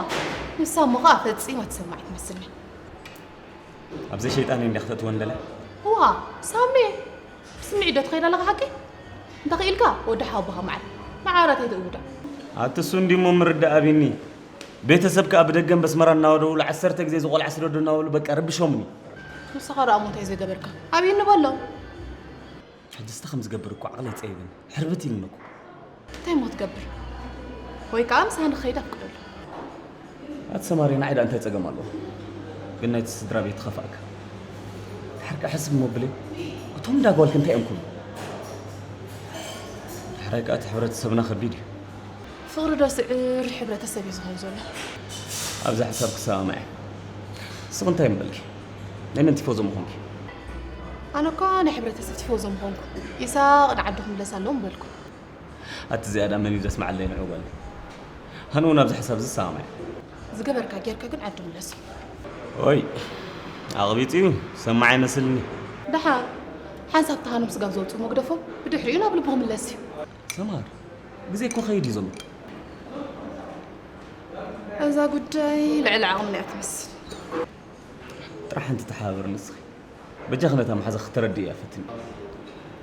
ንሳ እሞ ኸኣ ፈጺማ ትሰማዕ ኣይትመስልን። ኣብዚ ሸይጣን እንዲያ ክተእትወን ደልያ? እዋ፣ ሳሜ፣ ብስምዒት ዶ ትኸይድ ኣለኻ ሓቂ? እንተ ኽኢልካ ወዲ ሓወቦኻ መዓል፣ ንዓራት ኣይተእውዳ። ኣቲ እሱ እንዲሞ ምርዳእ ኣቢኒ። ቤተሰብ ከኣ ብደገን በስመራ እናወደውሉ ዓሰርተ ግዜ ዝቖልዓ ስደዶ እናበሉ በቃ ረቢሾምኒ። ንስኻ ደኣ እሞ እንታይ ዘይገበርካ? ኣብይኒ በሎ። ሕጂ እስተ ከም ዝገብር እኮ ዓቕለይ ጸይብኒ። ሕርብት ኢልኒ እኮ። እንታይ እሞ ትገብር? ወይ ከኣ ምሳኻ ንኽኸይድ ኣፍቅደሉ። ኣቲ ሰማሪ፣ ንዓይ ደኣ እንታይ ጸገም ኣለዎ? ግን ናይቲ ስድራ ቤት ትኸፍኣካ። ድሓር ከኣ ሕስብ እሞ ብለይ፣ እቶም እንዳ ጓልኪ እንታይ እዮም ክብሉ? ድሕራይ ከኣ እቲ ሕብረተሰብና ከቢድ እዩ። ፍቕሪ ዶ ስዕር ሕብረተሰብ እዩ ዝኸውን ዘሎ? ኣብዛ ሕሳብ ክሰማማዕ እየ። ንስኺ እንታይ ምበልኪ? ናይ መን ቲፎዞ ምኾንኪ? ኣነ እኳ ናይ ሕብረተሰብ ቲፎዞ ምኾንኩ። ኢሳቕ ንዓዱ ክምለስ ኣለዎ ምበልኩ። ኣቲ እዚኣ ደኣ መን እዩ ዘስምዓለይ ንዑ ጓል? ኣነ እውን ኣብዚ ሕሳብ ዝሰማማዕ እየ። ዝገበርካ ጌርካ ግን ዓዱ ምለስ። ኦይ፣ ኣቕቢጡ እዩ። ሰማዕ ኣይመስልኒ። ደሓን፣ ሓንሳብ ተሃኖም ስጋብ ዘውፅኡ መግደፎም፣ ብድሕሪኡ ናብ ልቡ ክምለስ እዩ። ሰማር፣ ግዜ እኮ ኸይድ እዩ ዘሎ። እዛ ጉዳይ ልዕሊ ዓቕምና እያ ትመስል። ጥራሕ ሓንቲ ተሓባበሪ ንስኺ። በጃኺ ነታ መሓዛ ክተረድእያ ፈትኒ።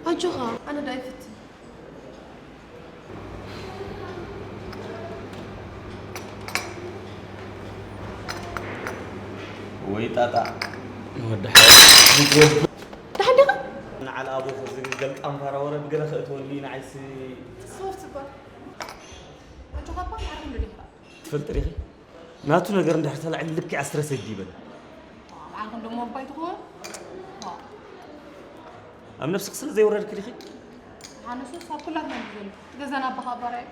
ኣጆኻ፣ ኣነ ደኣ ይፍትን። ወይ ጣጣ። ወዲ ሓወይ። ደሓን ዲኻ? ንዓል ኣቦኹ ዝብል ገልጣም ፋራ ወረ ብገለ ከእትወኒ ንዓይሲ። ሶፍት እኳ። ኣጆኻ እኳ ማዕረ ክንብል ይኽእል። ትፈልጢ ዲኺ? ናቱ ነገር እንድሕር ተላዒሉ ልክዕ ኣስረሰ ይዲበን። ባዕልኹም ደሞ ኣባይ ትኾኑ? ኣብ ነብስኺ ስለ ዘይወረድኪ ዲኺ? ኣነሱስ ኣብ ኩላትና እዩ ዘሎ። እቲ ገዛና ኣባኻ ኣባራይ።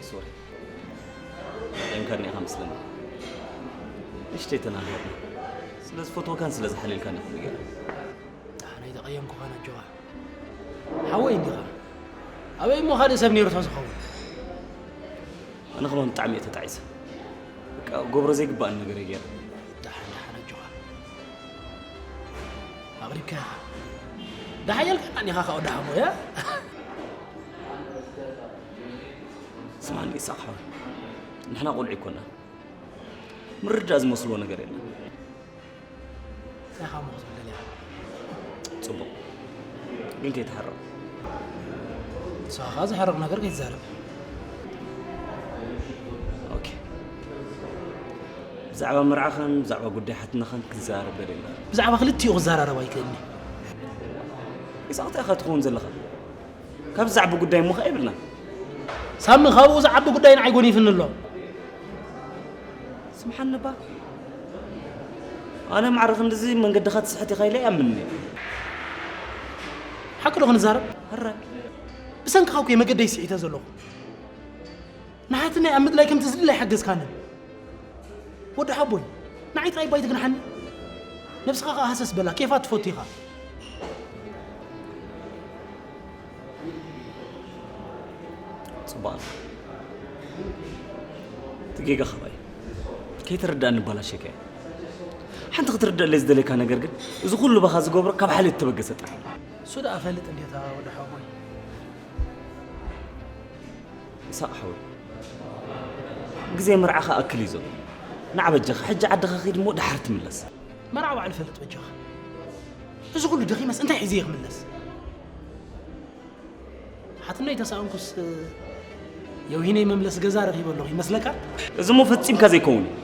ሶሪ። ቀይምካኒ ኢኻ መስለኒ። ንእሽተይ ተናገርና። ስለ ዝፈትወካን ስለ ዝሓልየልካን ኢኹም ገይረ። ኣነ ኣይተቐየምኩኻን ኣጆኻ። ሓወይ እንዲኻ። ኣበይ እሞ ካልእ ሰብ ነይሩ ተዝኸውን? ኣነ ከማን ብጣዕሚ እየ ተጣዒሰ። በቃ ገብሮ ዘይግባእን ነገር እየ ገይረ። ደሓን ደሓን ኣጆኻ። ኣቕሪብካ ኢኻ። ደሓን የልካ ቃኒኻ ካብ ወዲ ሓቦ እያ። ስማዕኒ ኢሳቕ ሓወይ። ንሕና ቆልዑ ኣይኮና። ምርዳእ ዝመስሎ ነገር የለን። እንታይ ኢኻ እሞ ክትብል ደሊኻ? ጽቡቕ። ግን ከይትሓርቕ። ንስኻ ከኣ ዘሕርቕ ነገር ከይትዛረብ። ኦኬ። ብዛዕባ መርዓኻን ብዛዕባ ጉዳይ ሓትነኻን ክዘራረብ ደልየ ኣለኹ። ብዛዕባ ክልቲኡ ክዘራረብ ኣይክእልን እየ። ኢሳቕ እንታይ ኢኻ ትኸውን ዘለኻ? ካብ ዝዛዕቡ ጉዳይ እሞ ኸኣ የብልናን። ሳሚ ካብኡ ዝዓቢ ጉዳይ ንዓይ ጎኒፍኒ ኣሎ። ስምሓኒ እባ። ኣነ ማዕረ ክንድዚ መንገድኻ ትስሕት ኢኻ ኢለ ኣይኣምንን እየ። ሓቂ ዶ ክንዛረብ? ሕራይ። ብሰንክኻ እኮ እየ መገደይ ስሒተ ዘለኹ። ንሓትነይ ኣብ ምድላይ ከምቲ ዝድለ ኣይሓገዝካንን። ወዲ ሓቦይ፣ ንዓይ ጥራይ ባይ ትግንሓኒ። ነብስኻ ከኣ ሃሰስ በላ፣ ኬፋ ትፈቱ ኢኻ። ጽቡቕ። እቲ ጌጋ ኻባይ ከይተረዳእኒ ባላሸካ እየ። ሓንቲ ክትርደእለይ ዝደለካ ነገር ግን፣ እዚ ኩሉ ባኻ ዝገብሮ ካብ ሓልዮት እተበገሰ ጥራሕ። እሱ ደኣ ፈልጥ እንዴታ ወዲ ሓቦይ። ኢሳቕ ሓወይ፣ ግዜ መርዓ ክኣክል እዩ ዘሎ። ንዓ በጃኻ፣ ሕጂ ዓድኻ ኺድ እሞ ደሓር ትምለስ። መርዓ ባዕሉ ፈልጥ በጃኻ። እዚ ኩሉ ደኺመስ እንታይ ሒዘ እየ ክምለስ? ሓትነይ ተሳእንኩስ፣ የውሂነይ መምለሲ ገዛ ረኺበ ኣለኹ ይመስለካ? እዚ እሞ ፈጺምካ ዘይከውን እዩ።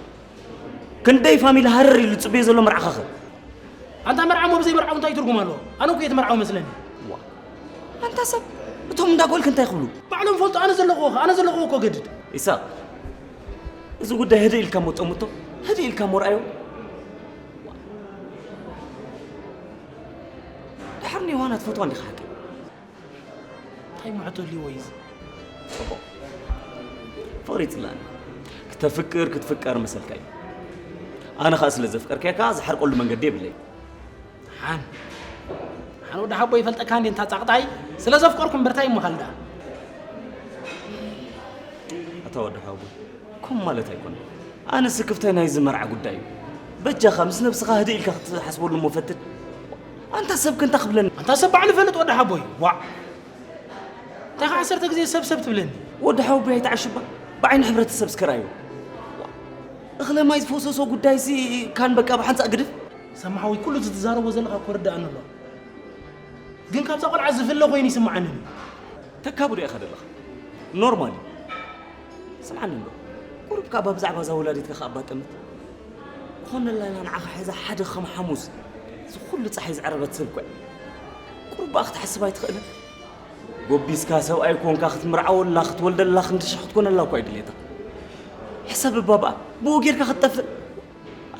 ክንደይ ፋሚሊ ሃረር ኢሉ ዝጽበዮ ዘሎ መርዓኻ ኸ? ኣንታ መርዓ እሞ ብዘይ መርዓው እንታይ ትርጉም ኣለዎ? ኣነ እኮ እየ እቲ መርዓዊ መስለኒ። ዋ፣ ኣንታ ሰብ፣ እቶም እንዳ ጓልክ እንታይ ክብሉ? ባዕሎም ፈልጡ፣ ኣነ ዘለኹዎ ኸ፣ ኣነ ዘለኹዎ እኮ ገድድ። ኢሳቕ፣ እዚ ጉዳይ ህድእ ኢልካ እሞ ጠምቶ፣ ህድእ ኢልካ እሞ ርኣዮ። ዋ። ድሓር ንዮሃና ትፈትዋ እንዲኻ ሓቂ? እንታይ ምሕቶ ኣልዎ እዩ እዚ? ጽቡቕ። ፍቕሪ ይጽላእኒ። ክተፍቅር፣ ክትፍቀር መሰልካ እዩ። ኣነ ኸኣ ስለ ዘፍቀርካያ ከኣ ዝሓርቀሉ መንገዲ የብለይ። ሓን። ሓን ወዲ ሓቦ ይፈልጠካ እንዴ እንታ ጻቕጣይ? ስለ ዘፍቀርኩ እምበር እንታይ እሞ ካልእ ደኣ? ኣታ ወዲ ሓቦ፣ ከምኡ ማለት ኣይኮነን። ኣነ ስክፍታይ ናይዚ መርዓ ጉዳይ እዩ። በጃኻ ምስ ነብስኻ ህድእ ኢልካ ክትሓስበሉ እሞ ፈትን። ኣንታ ሰብ ከ እንታይ ክብለኒ? ኣንታ ሰብ ባዕሉ ይፈልጥ ወዲ ሓቦይ። ዋዕ! እንታይ ከ ዓሰርተ ግዜ ሰብ ሰብ ትብለኒ? ወዲ ሓቦ ኣይትዓሽባ። ብዓይኒ ሕብረተሰብ እስከ ርኣዮ። እኽለ ማይ ዝፈሰሶ ጉዳይሲ ካን በቃ ብሓንሳእ ግድፍ። ሰማሓወይ ኩሉ እዚ ትዛረቦ ዘለኻ እኮ ርድኣኒ ኣሎ። ግን ካብዛ ቆልዓ ዝፍለ ኮይኑ ይስምዓኒ። ተካብዶ ኢኻ ዘለኻ? ኖርማል እዩ። ስምዓኒ እንዶ። ቁሩብ ካባ ብዛዕባ እዛ ወላዲትካ ከኣ ኣባጠምት። ዝኾነላ ኢላ ንዓኻ ሒዛ ሓደ ከም ሓሙስ። እዚ ኩሉ ጸሓይ ዝዓረበት ሰብ እኮ እያ። ቁሩብ ብኣ ክትሓስብ ኣይትኽእልን? ጎቢስካ ሰብኣይ ኮንካ ክትምርዓወላ፣ ክትወልደላ፣ ክንዲ ሽሕ ክትኮነላ እኮ እዩ ድሌታ። ሕሰብ እባ ብኣ፣ ብኡ ጌርካ ክትጠፍእ።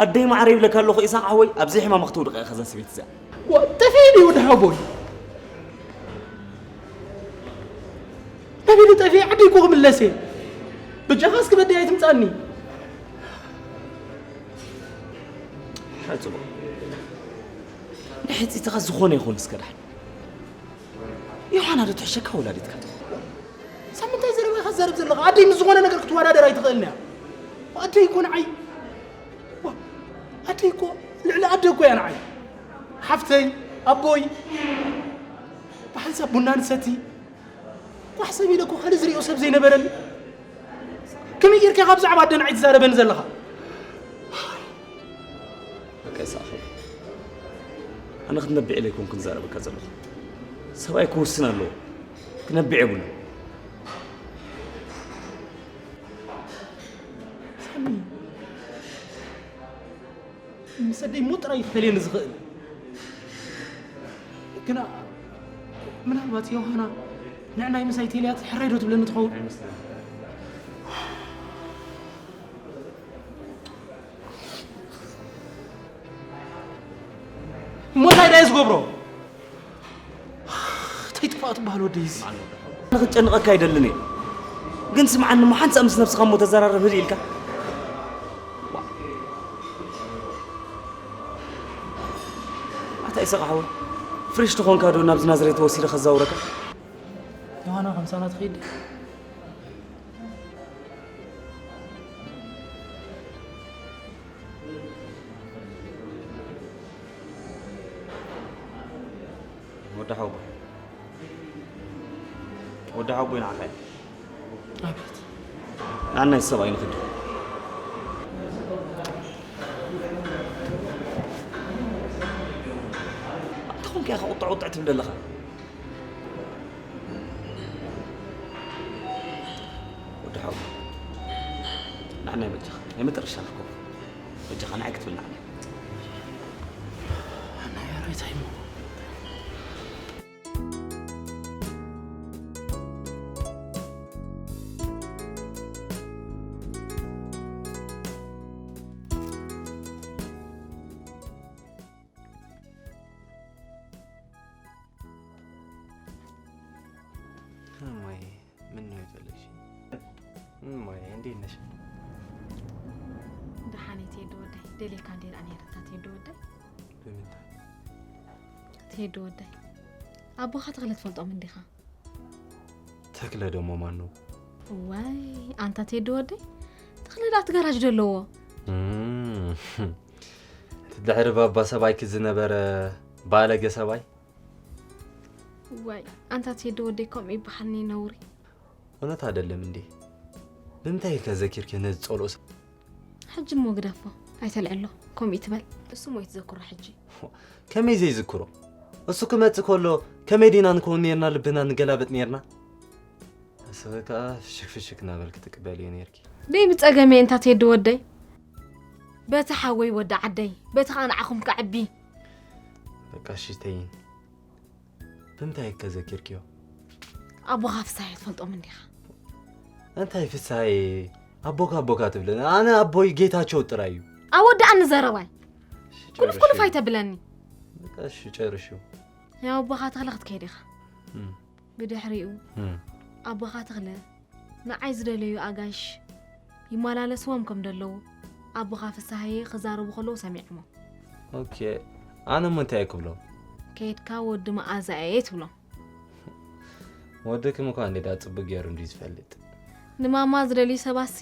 ኣደይ ማዕረ ይብለካ ኣለኹ ኢሳቕ ሓወይ፣ ኣብ ዘይሕማማ ክትውድቕ ኢኻ እዛ ሰበይቲ እዚኣ። ዋ፣ ጠፊኤ ድዩ ወዲ ሓቦይ? ናበይ ጠፊኤ? ዓደይ እኮ ክምለስ እየ። በጃኻ እስኪ በደይ ኣይትምጻኒ። ሓይ ጽቡቕ። ንሕጽይትኻ ዝኾነ ይኹን እስከ ደሓን። ዮሃና ዶ ትሕሸካ ወላዲትካ? ሳብ ምንታይ ዘረባ ኢኻ ትዛረብ ዘለኻ? ኣደይ ምስ ዝኾነ ነገር ክትወዳደር ኣይትኽእልን እያ። ኣደይ እኮ ንዓይ፣ ዋ፣ ኣደይ እኮ ልዕሊ ኣደ እኮ እያ ንዓይ። ሓፍተይ፣ ኣቦይ፣ ብሓንሳብ ቡና ንሰቲ። ኳሕ ሰብ ኢለ እኮ ካልእ ዝሪኦ ሰብ ዘይነበረኒ። ከመይ ጌርካ ኢኻ ብዛዕባ ኣደ ንዓይ ትዛረበኒ ዘለኻ? በቃ ይስኣኸ። ኣነ ክትነብዕ ኢለ ኣይኮንኩን ዝዛረበካ ዘለኹ። ሰብኣይ ክውስን ኣለዎ። ክነብዕ የብሉን። ሳሚ፣ ምስ ኣደይ እሞ ጥራይ እዩ ክፈልየኒ ዝኽእል። ግና ምናልባት ዮሃና ንዕናይ ምሳይ ቴልያት ሕራይ ዶ ትብለኒ ትኸውን? እሞ እንታይ ዳየ ዝገብሮ? እንታይ ጥፋእ ትበሃል ወደይስ? ንኽጨንቐካ ኣይደልን እየ። ግን ስምዓኒ እሞ ሓንሳእ ምስ ነብስኻ እሞ ተዘራረብ ህድእ ኢልካ። ዋ። ኣታ ኢሳቕ ሓወይ፣ ፍሬሽ ተኾንካ ዶ ናብዚ ናዝሬት ወሲደ ከዛውረካ? ዮሃና፣ ከምሳና ትኸይድ? ወዲ ሓወቦይ። ወዲ ሓወቦይ ንዓኻ እየ። ኣቤት። ንዓናይ ሰብኣይ ንኽድ። ኣንታ ኾንካ ኢኻ ቁጥዕ ቁጥዕ ትብል ዘለኻ? ወዲ ሓወቦይ። ንዓናይ በጃኻ። ናይ መጨረሻ ንሕኮ። በጃኻ ንዓይ ክትብል ንዓናይ። ናይ ኣረይታይ እሞ። እማዬ፣ ምን ነው የፈለግሽ? እማዬ፣ እንዴት ነሽ? ደሓን እየ ቴዲ ወደይ፣ ደልየካ እንዴ ደኣ ነይረ እታ ቴዲ ወደይ። ብምንታይ? ቴዲ ወደይ፣ ኣቦኻ ተኽለ ትፈልጦም እንዲኻ? ተኽለ ደሞ ማን ነው? ዋይ፣ ኣንታ ቴዲ ወደይ፣ ተኽለ ደኣ እቲ ጋራጅ ዶ ኣለዎ? እም፣ እቲ ድሕሪ ባባ ሰብኣይኪ ዝነበረ ባለገ ሰብኣይ? ዋይ፣ ኣንታ ቴዲ ወደይ፣ ከምኡ ይበሃል ነውሪ። እውነት አይደለም እንዴ? ብምንታይ ኢልካ ዘኪርኪ ነዚ ጸልኦ ሰብ? ሕጂ እሞ ግደፎ፣ ኣይተልዕሎ፣ ከምኡ ይትበል። እሱ እሞ ይትዘክሮ ሕጂ። ከመይ ዘይዝክሮ? እሱ ክመጽእ ከሎ ከመይ ዲና ንከውን ኔርና፣ ልብና ንገላበጥ ኔርና? ንስኺ ከኣ ፍሽክ ፍሽክ እናበልኪ ትቅበልዮ ኔርኪ። ደይ ብጸገመይ እንታ ቴዲ ወደይ። በቲ ሓወይ ወዲ ዓደይ፣ በቲ ከኣ ንዓኹም ከዕቢ። በቃ እሺ ተይን። ብምንታይ ከ ዘኪርክዮ? ኣቦኻ ፍስሃየ ትፈልጦም እንዲኻ? እንታይ ፍስሃየ? ኣቦካ ኣቦካ ትብለኒ? ኣነ ኣቦይ ጌታቸው ጥራይ እዩ። ኣወዳእኒ ዘረባይ። እሺ፣ ኩልፍ ጨርሽዮ። ኩልፍ ኣይተብለኒ። በቃ እሺ፣ ጨርሽዮ። ናብ ኣቦኻ ተኽለ ክትከይድ ኢኻ። እም። ብድሕሪኡ እም። ኣቦኻ ተኽለ ንዓይ ዝደለዩ ኣጋይሽ ይመላለስዎም ከም ደለዉ ኣቦኻ ፍስሃየ ክዛረቡ ከለዉ ሰሚዐሞ። ኦኬ፣ ኣነ እሞ እንታይ እየ ክብሎ? ከይድካ ወዲ መኣዛ እየ ትብሎም። ወድክም እኳ እንዴዳ ጽቡቅ ገይሩ እንድዩ ዝፈልጥ። ንማማ ዝደልዩ ሰባትሲ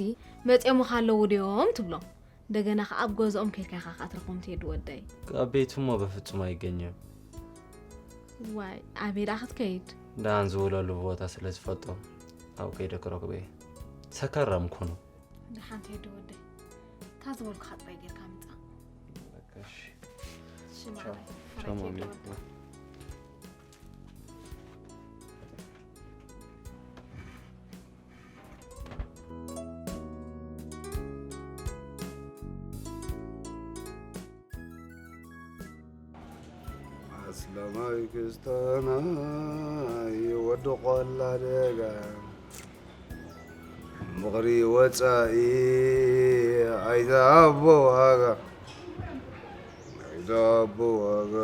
መጺኦምኻ ኣለዉ ድዮም ትብሎም። እንደገና ከኣ ኣብ ገዝኦም ከይድካ ኢኻ ከኣ ትረኽቦም ቴዲ ወደይ። ኣብ ቤቱ እሞ በፍጹም ኣይገኘም። ዋይ፣ ኣበይ ደኣ ክትከይድ? ደሓን ዝውለሉ ቦታ ስለ ዝፈልጦ፣ ኣብኡ ከይደ ክረኽቦ እየ። ሰካራም እኮ ነው። ደሓን ቴዲ ወደይ። እታ ዝበልኩኻ ጥራይ ጌርካ ምጻእ። በቃ እሺ። እሺ፣ ቻው። ማዕረይ። ቻው፣ ማሚ። ወደይ። ኣስላማይ ክስታናይ ወዲ ቆላ ደጋ ምኽሪ ወጻኢ ኣይትሃቦ ዋጋ ኣይትሃቦ ዋጋ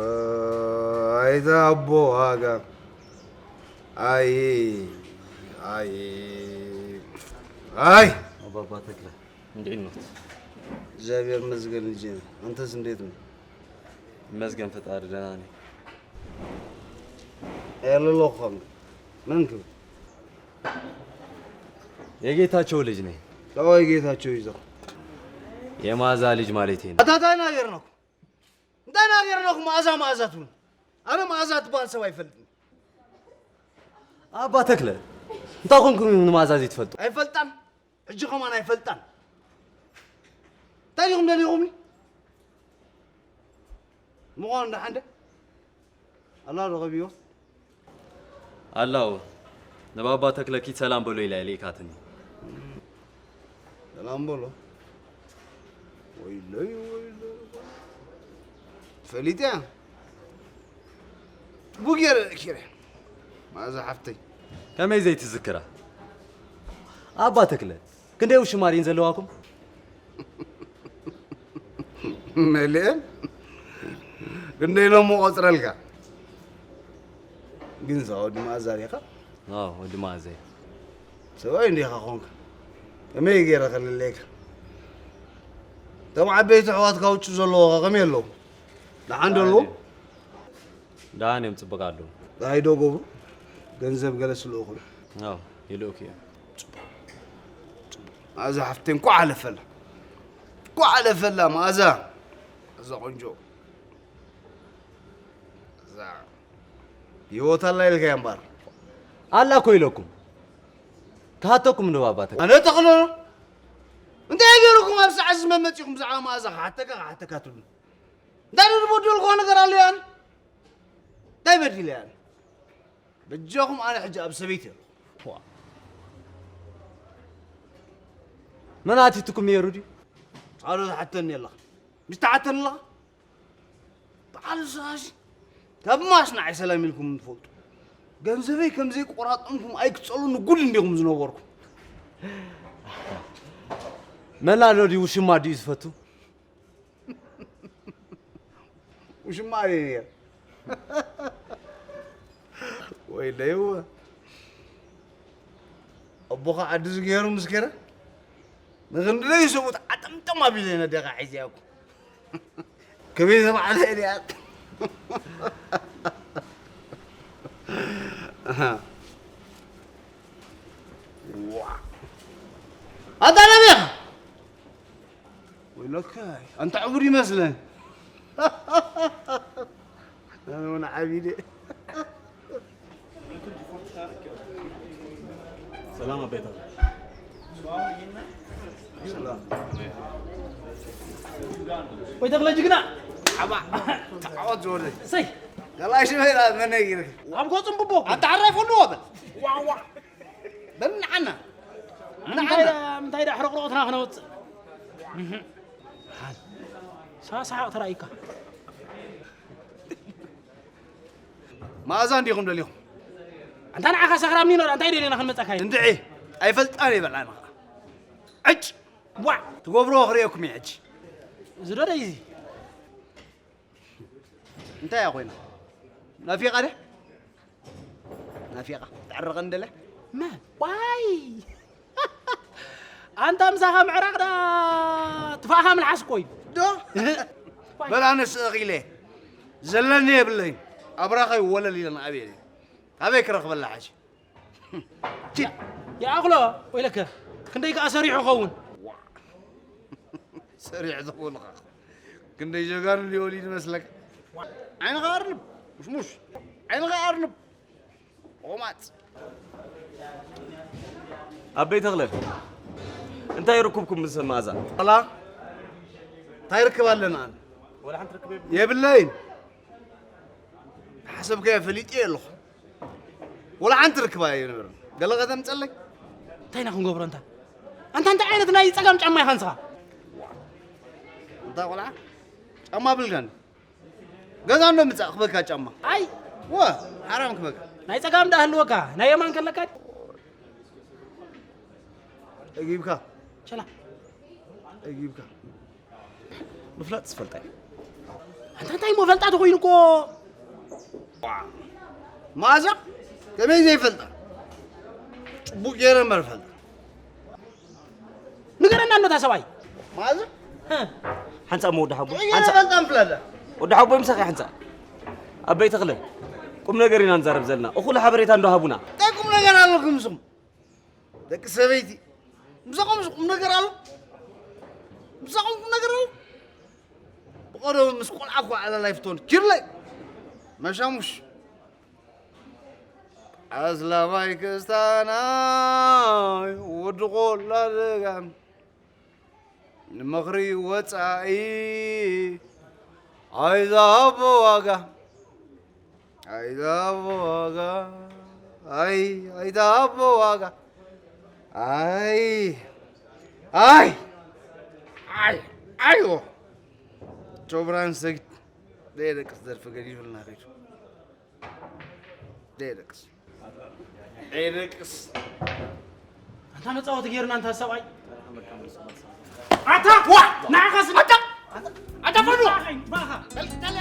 ኣይትሃቦ ዋጋ ኣይ ኣይ ኣይ ኣባባ ተክለ እንዴት ኖት? እግዚኣብሔር ይመስገን ልጄ፣ አንተስ እንዴት ነው? ይመስገን ፈጣሪ ደህና ነኝ። ያለለኹም መን ክብል? የጌታቸው ልጅ ነኝ። ከዋይ ጌታቸው ይዘው የማዛ ልጅ ማለቴ ነው። ኣታ እንታይ ነገር ነው? እንታይ ነገር ነው? መኣዛ መኣዛ ትብሉ? ኣነ መኣዛ ትበሃል ሰብ ኣይፈልጥን። ኣባ ተክለ እንታይ ኮንኩም ንመኣዛ ዘይትፈልጡ? ኣይፈልጣን። ሕጂ ከማን ኣይፈልጣን። እንታይ ዲኹም ደሊኹምኒ? ምዃኑ ደሓን ደ? ኣላ ዶ ረኸብዮ? ኣላው ንባባ ተክለ ኪድ ሰላም በሎ ኢላ ልኢካትኒ። ሰላም በሎ። ወይለይ ወይለይ። ፈሊጥያ። ቡጌር ኪረ። ማዛ ሓፍተይ። ከመይ ዘይትዝክራ? ኣባ ተክለ ክንደይ ውሽማሪን ዘለዋኩም? መሊአን ክንደይ ኢሎም ቆጽረልካ? ግን እዛ ወዲ መኣዛ ዲኻ? ኣዎ፣ ወዲ መኣዛ እየ። ሰብኣይ እንዲኻ ኾንካ ከመይ ገይረ ከለለየካ? እቶም ዓበይቲ ኣሕዋትካ ውጭ ዘለዉ ኸ ከመይ ኣለዉ? ደሓን ዶ ኣለዉ? ደሓን እዮም፣ ጽቡቕ ኣለዉ። እንታይ ዶ ገብሩ? ገንዘብ ገለ ስልእኹ። ኣዎ፣ ይልእኩ እዮም። መኣዛ ሓፍተይ እንኳዕ ኣለፈላ። እንኳዕ ኣለፈላ መኣዛ። እዛ ቆንጆ። እዛ ህይወት ኣላ ኢልካያ እምበኣር። ኣላ እኮ ኢለኩም። ክሓተኩም ዶ ባባ ተካ? ኣነ ተኽሎ። እንታይ ገይሩኩም ኣብ ሰዓት እዚ መመጺኹም ብዛዕባ መኣዛ ክሓተካ ክሓተካ ትብሉ? እንታይ ዶ ዝበደልኩዋ ነገር ኣሎ ያን? እንታይ በዲለ ያን? በጃኹም ኣነ ሕጂ ኣብ ሰበይቲ እየ። ዋ። መን ኣቲትኩም ነይሩ ድዩ? ጻዕዶ ትሓተኒ ኣለኻ። ምስ ትሓተኒ ኣለኻ? በዓል ስራሽ ካብ ማስ ንዓይ ሰላም ኢልኩም ትፈልጡ። ገንዘበይ ከም ዘይቆራጠምኩም ኣይክጸሉኒ ጉድ እንዲኹም ዝነበርኩም። መላ ዶ ድዩ ውሽማ ድዩ ዝፈቱ? ውሽማ እየ ነይረ። ወይለይወ። ኣቦኻ ዓዲ ዝገይሩ ምስ ገይረ፣ ንኽንደይ ሰብኡት ዓጠምጠም ኣቢለ ነዴኻ ሒዘያ እኮ። ከመይ ተባዕለ እያ? ዋ። ኣታ ነቢኻ? ወይለከ፣ ኣንታ ዕቡድ ይመስለን። ኣነ እውን ዓቢደ። ሰላም ኣቤታ። ሰላም። ወይ ተኽለ ጅግና። ዓባ፣ ተዓወት ዝወደ። ሰይ። ገላሽ መይራ መነ ይርክ። ኣብ ገጹም ብቦ። ኣንታ ሓራይ ፈንዎ በል። ዋዋ። በል ንዓና። እንታይ ንዓና። ዳ-፣ እንታይ ዳ ሕርቕርቕትና ክነውጽእ? እህ። ሓል። ሳሳሓቕ ተራእይካ። መኣዛ እንዲኹም ደሊኹም? ኣንታ ንዓኻ ሰኽራም ኒኖ ዳ እንታይ ደሊና ክንመጻካ እዩ? እንድዒ፣ ኣይፈልጣን እየ በልዓና ኸዓ። ዕጭ! ዋ! ትገብርዎ ክርእየኩም እየ ሕጂ። እዚ ዶ ደይ እዚ? እንታይ እያ ኮይና? ናፊቓ ድያ? ናፊቓ። ትዕረቐ እንደለ? መን? ዋይ! ኣንታ ምሳኻ ምዕራቕ ዳ ትፋእኻ ምልሓስ እኮ እዩ። ዶ? ዋይ። በል ኣነስ እኺለ። ዘለኒ የብለይን። ኣብራኸይ ወለል ኢለን ኣብየ። ካበይ ክረኽበላ ሕጂ? ኪድ። ይኣኽሎ ወይለከ፣ ክንደይ ከኣ ሰሪሑ ኸውን? ሰሪዕ ዝኾንኻ። ክንደይ ጀጋኑ ሊወሊድ መስለካ? ዓይንኻ ኣርንብ፣ ሙሽሙሽ። ዓይንኻ ኣርንብ። ቆማጽ። ኣበይ ተኽለ፣ እንታይ ርክብኩም ምስ መኣዛ? ኣላ፣ እንታይ ርክብ ኣለና? ወላ ሓንቲ ርክብ የብለይን። ሓሰብካዮ ፈሊጠዮ ኣለኹ። ወላ ሓንቲ ርክባ ኣይነበረን። ገለ ከተምጸለይ? እንታይ ኢና ክንገብሮ እንታ? ኣንታ እንታይ ዓይነት ናይ ጸጋም ጫማ ኢኻ ንስኻ? እንታ ቆልዓ፣ ጫማ ብልካኒ። ገዛ እንዶ ምጻእ ክበካ ጫማ። ኣይ! ወ፣ ሓራም ክበካ። ናይ ጸጋም ዳ ህልወካ፣ ናይ የማን ከለካ? ጠጊብካ። ሸላ። ጠጊብካ። ምፍላጥ ዝፈልጣ እዩ። ኣንታ እንታይ እሞ ፈልጣ ተኾይኑ እኮ። መኣዛ ከመይ ዘይፈልጣ? ጽቡቕ ገይረ እምበር ፈልጣ። ንገረና እንዶ እታ ሰብኣይ። መኣዛ? እ። ሓንሳእ እሞ ወዲ ሓቦ፣ ጥዑይ ገይረ ሓንሳእ። ፈልጣ ምፍላጥ። ወዲ ሓቦ ምሳኺ ሓንሳእ። ኣበይ ተኽለ? ቁም ነገር ኢና ንዛረብ ዘለና። እኹል ሓበሬታ እንዶ ሃቡና። እንታይ ቁም ነገር ኣለኩም ንስኹም? ደቂ ሰበይቲ፣ ምሳኹም ቁም ነገር ኣሎ? ምሳኹም ቁም ነገር ኣሎ? ብቐደሙ ምስ ቆልዓ እኮ ኣላላይ ፍቶን ኪርለይ መሻሙሽ። ኣስላማይ ክስታናይ ወዲ ቆላ ደጋም ንምኽሪ ወጻኢ ኣይዛቦ ዋጋ። ኣይዛቦ ዋጋ፣ ኣይ፣ ኣይዛቦ ዋጋ። ኣይ፣ ኣይ፣ ኣይ፣ ኣይዎ። ጆብራን ሰጊድ ደየደቅስ ደርፊ ገዲፍልና ከይዱ። ደየደቅስ። ደየደቅስ። ኣንታ መጻወቲ ጌርና ኣንታ ሰብኣይ። ኣታ ዋ! ንዓኻ ስለ ኣታ! ኣታ ፈሉ! ባኻ! ባኻ! በል፣ ተለ!